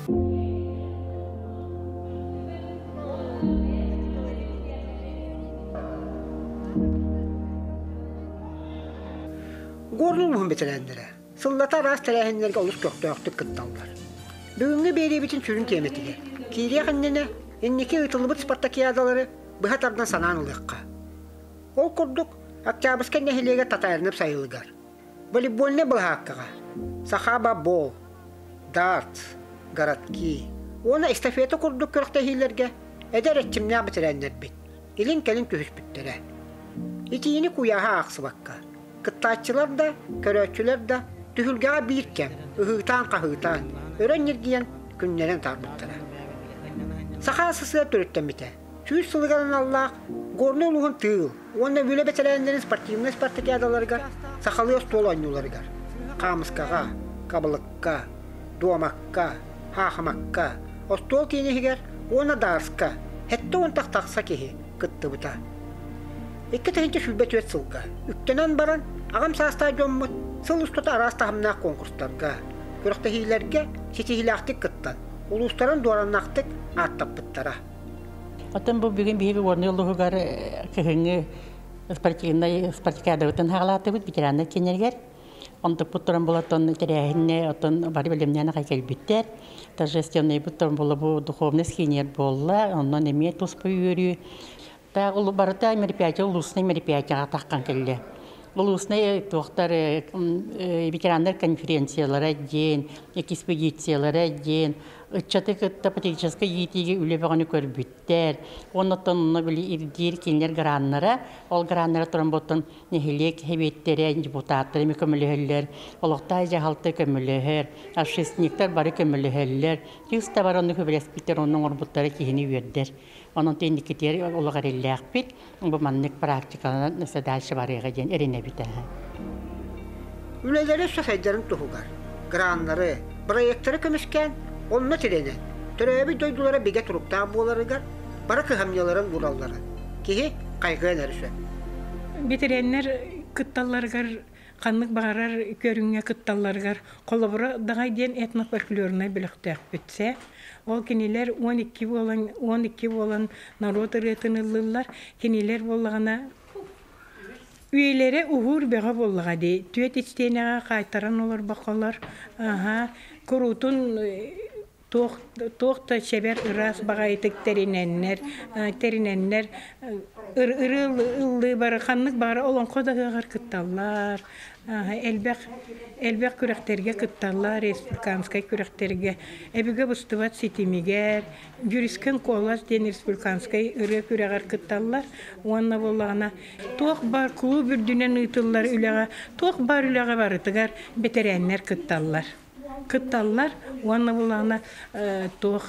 Горнай улууһун бэтэрээннэрэ сыллата араас тэрээһиннэргэ олус көхтөөхтүк кытталлар. Бүгүҥҥү биэриибитин сүрүн тиэмэтигэр киириэх иннинэ инники ыытыллыбыт спартакиадалары быһа тардан санаан ылыахха. Ол курдук, Октябрьскай нэһилиэгэ Татаринов сайылыгар, волейбольнай былаһааккаҕа Сахаба-бол, дартс, городки уонна эстафета курдук күрэхтэһиилэргэ эдэр эрчимнээх бэтэрээннэрбит илин-кэлин түһүспүттэрэ. Итиини куйааһа аахсыбакка, кыттааччылар да, көрөөччүлэр да түһүлгэҕэ биир кэм ыһыытаан-хаһыытаан, өрө ньиргийэн күннэрин атаарбыттара. Саха СССР төрүттэммитэ 100 сылыгар аналлаах Горнай улууһун тыыл уонна үлэ бэтэрээннэрин спортивнай спартакиадаларыгар сахалыы остуол оонньууларыгар хаамыскаҕа, хабылыкка, дуомакка, хаахымакка, остуол тиэниһигэр уонна даарска 70 тахса киһи кыттыбыта. 2024 сылга үктэнэн баран аҕам саастаах дьоммут сыл устата араас таһымнаах конкурстарга, күрэхтэһиилэргэ ситиһиилээхтик кыттан, улуустарын дуораннаахтык ааттаппыттара. Оттон бу бүгүн биһиги Горнай улууһугар кыһыҥҥы спортивнай спартакиадабытын хаалаатыбыт ветераннар кииннэригэр. Онтукпут туран буолаттан тэрээһинне оттон бары бэлэмнээн аҕай кэлбиттэр. Торжественныйбыт туран буолла бу духовный киинер буолла. Онон эмиэ туспа үөрүү. Та барыта мероприятие улуусный мероприятияҕа таххан кэллэ. Улуусный туохтар ветераннар конференциялара диэн, экспедициялара диэн, ыччаты кытта патриотическай иитиигэ үлэ бөҕөнү көрбүттэр. Оннуттан онно били ирдиир кинилэр граннара, ол граннара туран боттон нэһилиэк сэбиэттэрэ, депутаттар эми көмөлөһөллөр, олохтоох дьаһалта көмөлөһөр, общественниктар бары көмөлөһөллөр. Тыыс да бар онну көбүлэспиттэр, онну оҥорбуттара киһини үөрдэр. Онон инникитигэр олох эрэллээхпит. Бу маннык практикаланан өссө дальше барыаҕа диэн эрэнэбит. Үлэлэри өссө сайдарын туһугар граннары, проектары көмүскээн, онно тирэнэн, төрөөбүт дойдулара бигэ туруктаах буоларыгар бары кыһамньыларын ууралларын киһи хайҕыан эрэ сөп. Ветераннар кытталларыгар ханнык баҕарар көрүҥҥэ кытталларыгар холобура даҕай диэн этнофольклорнай бөлөхтөөхпүт сэ. Ол кинилэр 12 буолан 12 буолан норуот ырыатын ыллыыллар. Кинилэр буоллаҕына үйэлэрэ уһуур бөҕө буоллаҕа дии. Түөт истиэнэҕэ хаайтаран олорбокколор аһа куруутун туох туох да чэбэр ыраас баҕайытык тэринэннэр тэринэннэр ырыа ыллыы бары ханнык баҕар олоҥхо да ыһыаҕар кытталлар элбэх элбэх күрэхтэргэ кытталлар республиканскай күрэхтэргэ өбүгэ быстыбат ситимигэр Дьүрүскэн куолас диэн республиканскай ырыа күрэҕэр кытталлар уонна буоллаҕына туох баар клуб үрдүнэн ыытыллар үлэҕэ туох баар үлэҕэ барытыгар бэтэрээннэр кытталлар кытталлар уонна буоллаҕына туох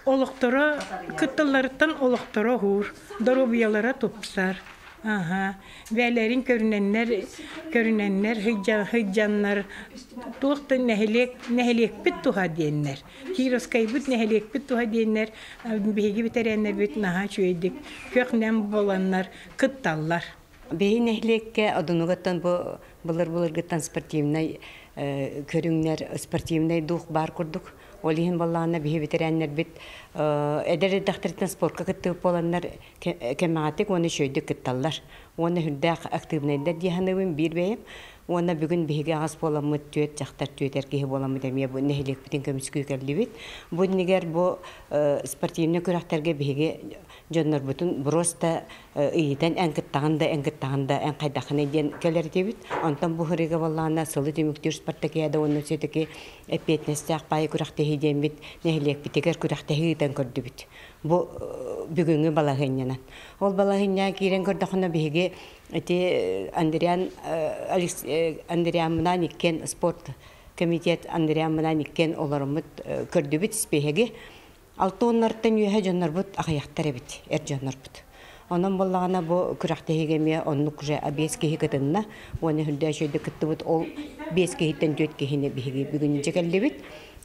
олохторо кытталларыттан олохторо уһуур доруобуйалара тупсар аһа бэйэлэрин көрүнэннэр көрүнэннэр сылдьаннар туох да нэһилиэк нэһилиэкпит туһа диэннэр Кировскайбыт нэһилиэкпит туһа диэннэр биһиги бэтэрээннэрбит наһаа үчүгэйдик көх-нэм буоланнар кытталлар. Биһи нэһилиэккэ одунугаттан бу былыр-былыргыттан спортивнай көрүҥнэр, спортивнай дух баар курдук. Ол иһин буоллаҕына биһи бэтэрээннэрбит эдэр эрдэхтэриттэн спортка кыттыбыт буоланнар кэмэҕэтик уонна үчүгэйдик кытталлар. Уонна сүрдээх активнайдар дии саныыбын биир бэйэм. Уонна бүгүн биһиги аҕыс буоламмыт түөрт дьахтар, түөрт эр киһи буоламмыт эмиэ бу нэһилиэкпитин көмүскүү кэллибит. Бу иннигэр бу спортивнай күрэхтэргэ биһиги дьоннорбутун просто ыйытан эн кыттаҕын да, эн кыттаҕын да, эн хайдаххыный диэн кэлэр этибит. Онтон бу ырыга буоллаҕына сылы түмүктүүр спартакиада уонна все-таки эппиэтинэстээх паайы күрэхтэһии диэммит нэһилиэкпитигэр күрэхтэһии ыытан көрдүбүт. Бу бүгүҥҥү балаһыанньанан. Ол балаһыанньаҕа киирэн көрдөххүнэ биһиги ити Андриан Андриаммынаан иккиэн спорт комитет Андриаммынаан иккиэн олороммут көрдүбүт испииһэги. Алта уоннартан үөһэ дьоннорбут аҕыйахтар эбит, эр дьоннорбут. Онон буоллаҕына бу күрэхтэһиигэ эмиэ оннук уже биэс киһи кытынна. Уонна үрдэ үчүгэйдик кыттыбыт ол биэс киһиттэн түөрт киһини биһиги бүгүн дьэ кэллибит.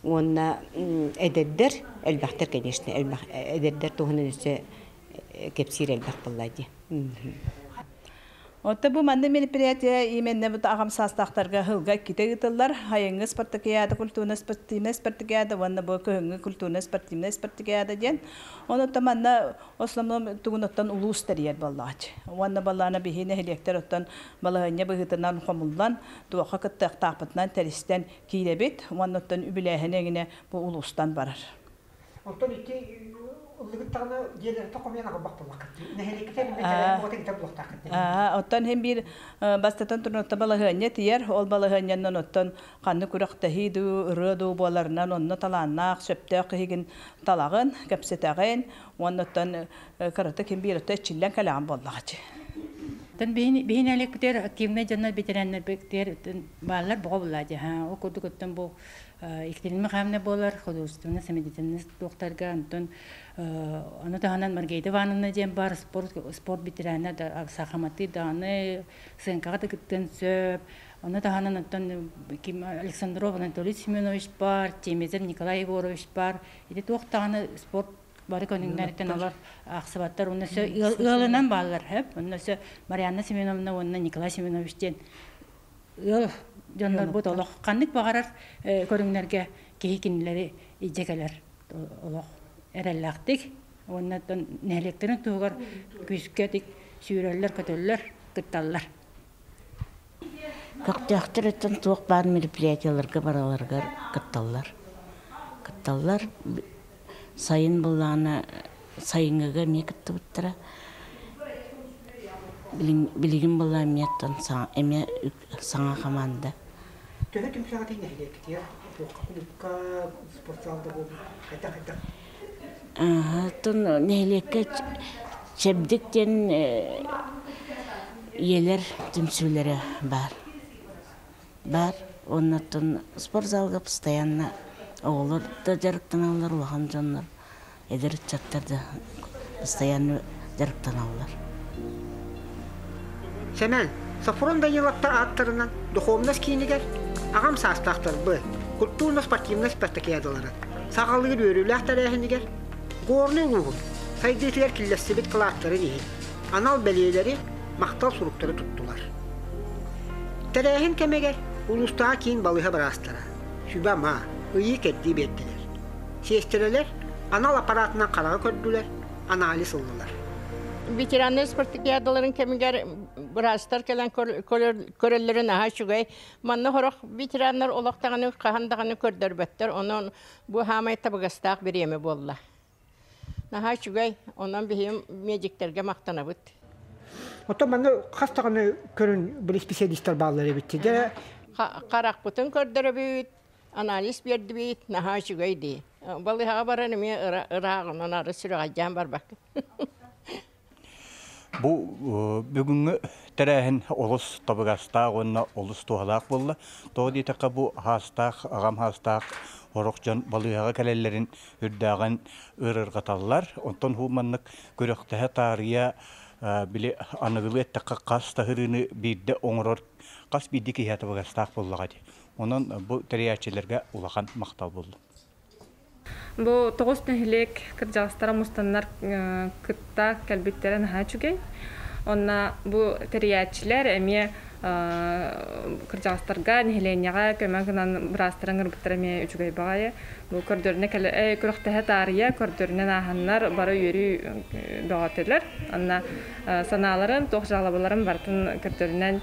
Уонна эдэрдэр, элбэхтэр, конечно, элбэх эдэрдэр туһунан өссө кэпсиир элбэх буолла дии. Отто бу манна мероприятие именно бу аҕам саастаахтарга сылга иккитэ ыытыллар. Сайыҥҥы спартакиада, культурно-спортивнай спартакиада уонна бу кыһыҥҥы культурно-спортивнай спартакиада диэн. Онон манна основном тугун оттон улуус тэрийэр буоллаҕач. Уонна балаана биһи нэһилиэктэр оттон балаһыанньа быһыытынан хомуллан, туохха кыттыахтаахпытынан тэристэн киирэбит. Уонна оттон үбүлээһин эҥинэ бу улуустан барар. Оттон ити ыллыгыттаҕына дьиэлэртэн хомуйан аҕалбах буоллаххыт. Нэһилиэккитин бэтэрээ оҕото китэ булуохтааххыт. Оттон хин биир бастатан туран оттон балаһыанньа тиийэр. Ол балаһыанньанан оттон ханнык күрэхтэһии дуу, ырыа дуу буоларынан онно талааннаах, сөптөөх киһигин талаҕын, кэпсэтэҕин уонна оттон кыратык хин биир оттон эрчиллэн кэлэҕин буоллаҕачы. Оттон биһин элекпитер активнай дьоннор ветераннар бааллар боҕо булла дьаһа. Ол курдук оттон бу Екатерина Михайловна буолар художественный самодеятельность туохтарга онтон ону таһынан Маргарита Ивановна диэн бар спорт спорт ветерана да сахаматы даҕаны сыаҥкаҕа да кыттыан сөп. Ону таһынан оттон ким Александров Анатолий Семенович бар, Чемезов Николай Егорович бар. Ити туох даҕаны спорт бары көрүҥнэриттэн олор аахсыбаттар. Уонна өссө ыалынан бааллар хөп. Онно өссө Марианна Семеновна уонна Николай Семенович диэн ыал дьоннорбут олох ханнык баҕарар көрүҥнэргэ киһи кинилэри илдьэ кэлэр олох эрэллээхтик уонна нэһилиэктэрин туһугар күүскэ сүүрэллэр-көтөллөр, кытталлар. Көхтөөхтөр өттүн туох баар мероприятиеларга бараларыгар кытталлар. Кытталлар. Сайын былаана сайыҥҥыга эмиэ кыттыбыттара. Билигин была эмиэ эмиэ саҥа команда. Төһө түмсэҕитий нэһилиэккитигэр? Туохха кулуупка, спортзалда буолбут хайдах-хайдах? Оттон нэһилиэккэ Чэбдик диэн ийэлэр түмсүүлэрэ баар. Баар. Уонна оттон спортзалга постоянно оҕолор да дьарыктаналлар, улахан дьоннор, эдэр ыччаттар да постоянно дьарыктаналлар. Сэмэн, Софрон Даниловтар ааттарынан духовность киинигэр аҕам саастаахтарбыт культурно-спортивнай спартакиадаларын саҕалыыр үөрүүлээх тэрээһинигэр Горнай улууһун сайдыытыгар киллэрсибит кылааттарын иһин анал бэлиэлэри, махтал суруктары туттулар. Тэрээһин кэмигэр улуустааҕы киин балыыһа быраастара сүбэ-ама, ыйыы-кэрдии биэрдилэр. Сиэстэрэлэр анал аппаратынан хараҕы көрдүлэр, анализ ыллылар. Ветераннар спартакиадаларын кэмигэр быраастар кэлэн көрөллөрүн наһаа үчүгэй. Манна сорох ветераннар олох даҕаны хаһан даҕаны көрдөрбөттөр. Онон бу хаамай табыгастаах бириэмэ буолла. Наһаа үчүгэй. Онон биһиги медиктэргэ махтанабыт. Оттон манна хас даҕаны көрүн били специалистар бааллар эбит. Дьэ Харахпытын көрдөрөбүт, анализ биэрдибит, наһаа үчүгэй дии. Балыыһаҕа баран эмиэ ырааҕынан ары сүрэҕэлдьээн барбаккын. Бу бүгүҥҥү тэрээһин олус табыгастаах уонна олус туһалаах буолла. Тоҕо диэтэххэ бу хаастаах, аҕам хаастаах сорох дьон балыыһаҕа кэлэллэрин үрдээҕин ыарырҕаталлар. Онтон һуу маннык күрэхтэһэ таарыйа били аныгылыы эттэххэ хас таһырыыны биирдэ оҥорор хас биирдии киһи табыгастаах буоллаҕа дии. Онон бу тэрийээччилэргэ улахан махтал буоллун. Бу тоҕус нэһилиэк кырдьаҕастара мустаннар кытта кэлбиттэрэ наһаа үчүгэй. Онно бу тэрийээччилэр эмиэ кырдьаҕастарга, нэһилиэнньэҕэ көмө гынан быраастары ыҥырбыттара эмиэ үчүгэй баҕайы. Бу көрдөрүнэ күрэхтэһэ таарыйа, көрдөрүнэн ааһаннар бары үөрүү бөҕөтөлөр. Онно санааларын, туох дьаалабаларын барытын көрдөрүнэн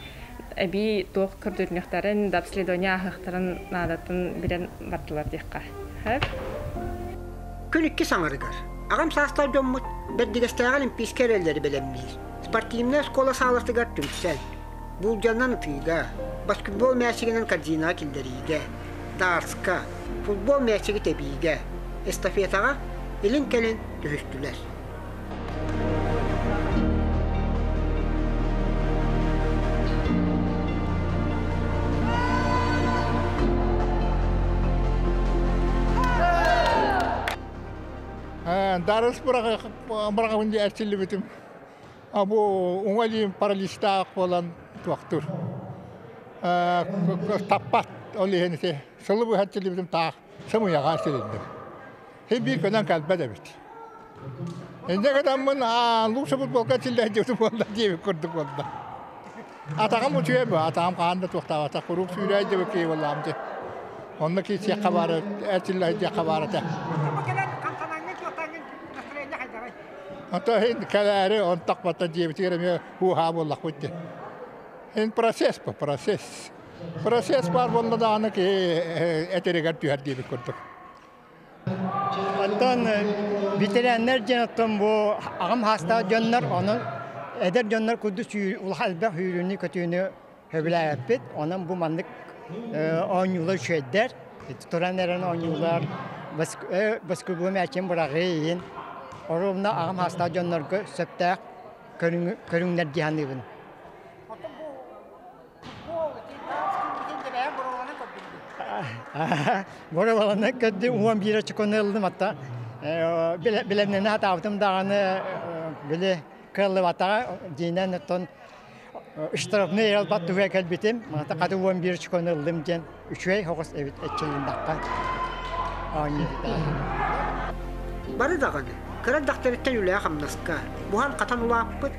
эбии туох көрдөрүнүөхтэрин, да обследование ааһыахтарын наадатын билэн бардылар диэххэ. Күн икки саҥарыгар аҕам саастаах дьоммут Бэрдигэстээҕи Олимпийскай эрэллэри бэлэмниир спортивнай оскуола саалатыгар түмсэн, буулдьанан ытыыга, баскетбол мээчигинэн корзинаҕа киллэриигэ, дартска, футбол мээчиги тэбиигэ, эстафетаҕа илин-кэлин түһүстүлэр. Дарыс быраҕабын дии эрчиллибитим. Бу уҥа илиим параличтаах буолан туохтуур. Таппат ол иһин ити сылы быһа эрчиллибитим таах сымыйаҕа эрчилинним. Син биир көнөн кэлбэт эбит. Инньэ гынаммын лучше футболка эрчиллээччибит буолла диэбит курдук буолла. Атаҕым үчүгэй бу, атаҕым хаһан да туохтаабатах, куруук сүүрээйдэ бу киһи буоллаҕым дии. Онно киирсиэххэ баара, эрчиллэ сылдьыахха баар этэ. Онто иһин кэлээри онтох-баттан дьиэбитигэр эмиэ ууһаа буоллахпыт дии. Ин процесс бу, процесс. Процесс баар буолла даҕаны киһи этэригэр түһэр диэбит курдук. Оттон ветераннар диэн оттон бу аҕам саастаах дьоннор, онон эдэр дьоннор курдук улахан элбэх сүүрүүнү-көтүүнү сөбүлээбэппит. Онон бу маннык оонньуулар үчүгэйдэр. Туран эрэн оонньуулар баскетбол мээчин быраҕыы иһин оруобуна аҕам саастаах дьоннорго сөптөөх көрүҥнэр дии саныыбын. Боруобаланан көрдүм, 11 очкону ыллым атта. Билэмнэнэ сатаабытым даҕаны били кыаллыбатаҕа диинэн оттон штрафный ылбат туһугар кэлбитим. Маната хаты 11 очкону ыллым диэн үчүгэй соҕус эбит эрчилиннэххэ оонньуубута. Бары даҕаны кыра эрдэхтэриттэн үлэҕэ-хамнаска буһан-хатан улааппыт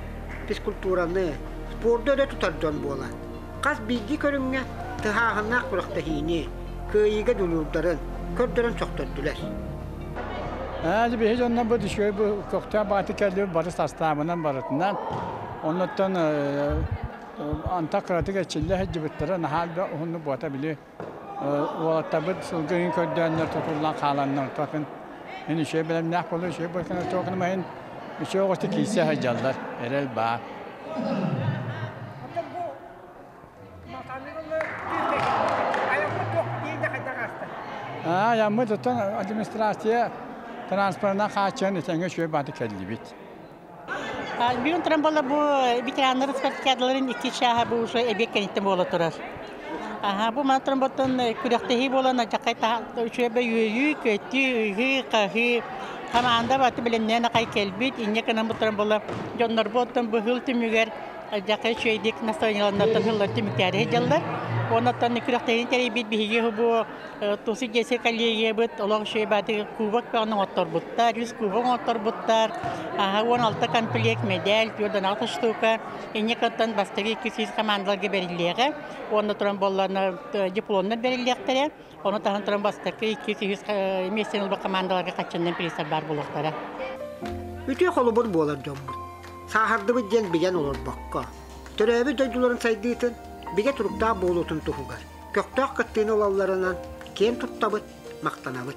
физкультураны, спорду өрө тутар дьон буолан, хас биирдии көрүҥҥэ тыһааһыннаах күрэхтэһиини, кыайыыга дьулуурдарын көрдөрөн сөхтөрдүлэр. Биһи дьоннор бу үчүгэй бу көхтөөх баҕаты кэллибит бары састаабынан барытынан. Оннуттан антах кыратык эрчиллэ сылдьыбыттара наһаа элбэх уһуннук буота били уолаттарбыт сылгы ыйын көрдөөннөр тутуллан хааланнар атын ин үчүгэй бэлэмнээх буолар үчүгэй буолкана туохунамайын үчүгэй оҕусты киирсэ сылдьаллар эрэл баар. Айаммыт оттон администрация транспорынан хааччыйан этэҥҥэ үчүгэй бааты кэллибит. Бүгүн туран буолла бу ветераннар спартакиадаларын икки чааһа бу уже эбиэт кэнниттэн буола турар. Аха, бу маны туран боттон күрэхтэһии буолан алдьархай үчүгэй үөрүү, көтүү, ыһыы, хаһыы хамаанда баты бэлэмнээн акай кэлбит, инньэ гынан бу туран буолла дьоннорбу оттон быһыл түмүгэр Дьака үчүгэйдик настроениеланнартан сыллар түмүктээри сылдьаллар. Оннуттан күрэхтэһиини тэрийбит биһиги бу Тусы дьиэси коллегиябыт олох үчүгэй баатыгы кубок бөҕөнү оҥотторбуттар, үс кубок оҥотторбуттар. Аха 16 комплект медаль, 46 штука. Инньэ кыттан бастакы 200 командаларга бэриллиэҕэ. Уонна туран буолларына дипломнар бэриллиэхтэрэ. Ону таһан туран бастакы 200 миэстэни ылбыт командаларга хаччыннан призтар баар буолуохтара. Үтүө холобур буолар дьоммут. Сааһырдыбыт диэн билэн олорбокко, төрөөбүт дойдуларын сайдыытын, бигэ туруктаах буолуутун туһугар көхтөөх кыттыыны ылалларынан киэн туттабыт, махтанабыт.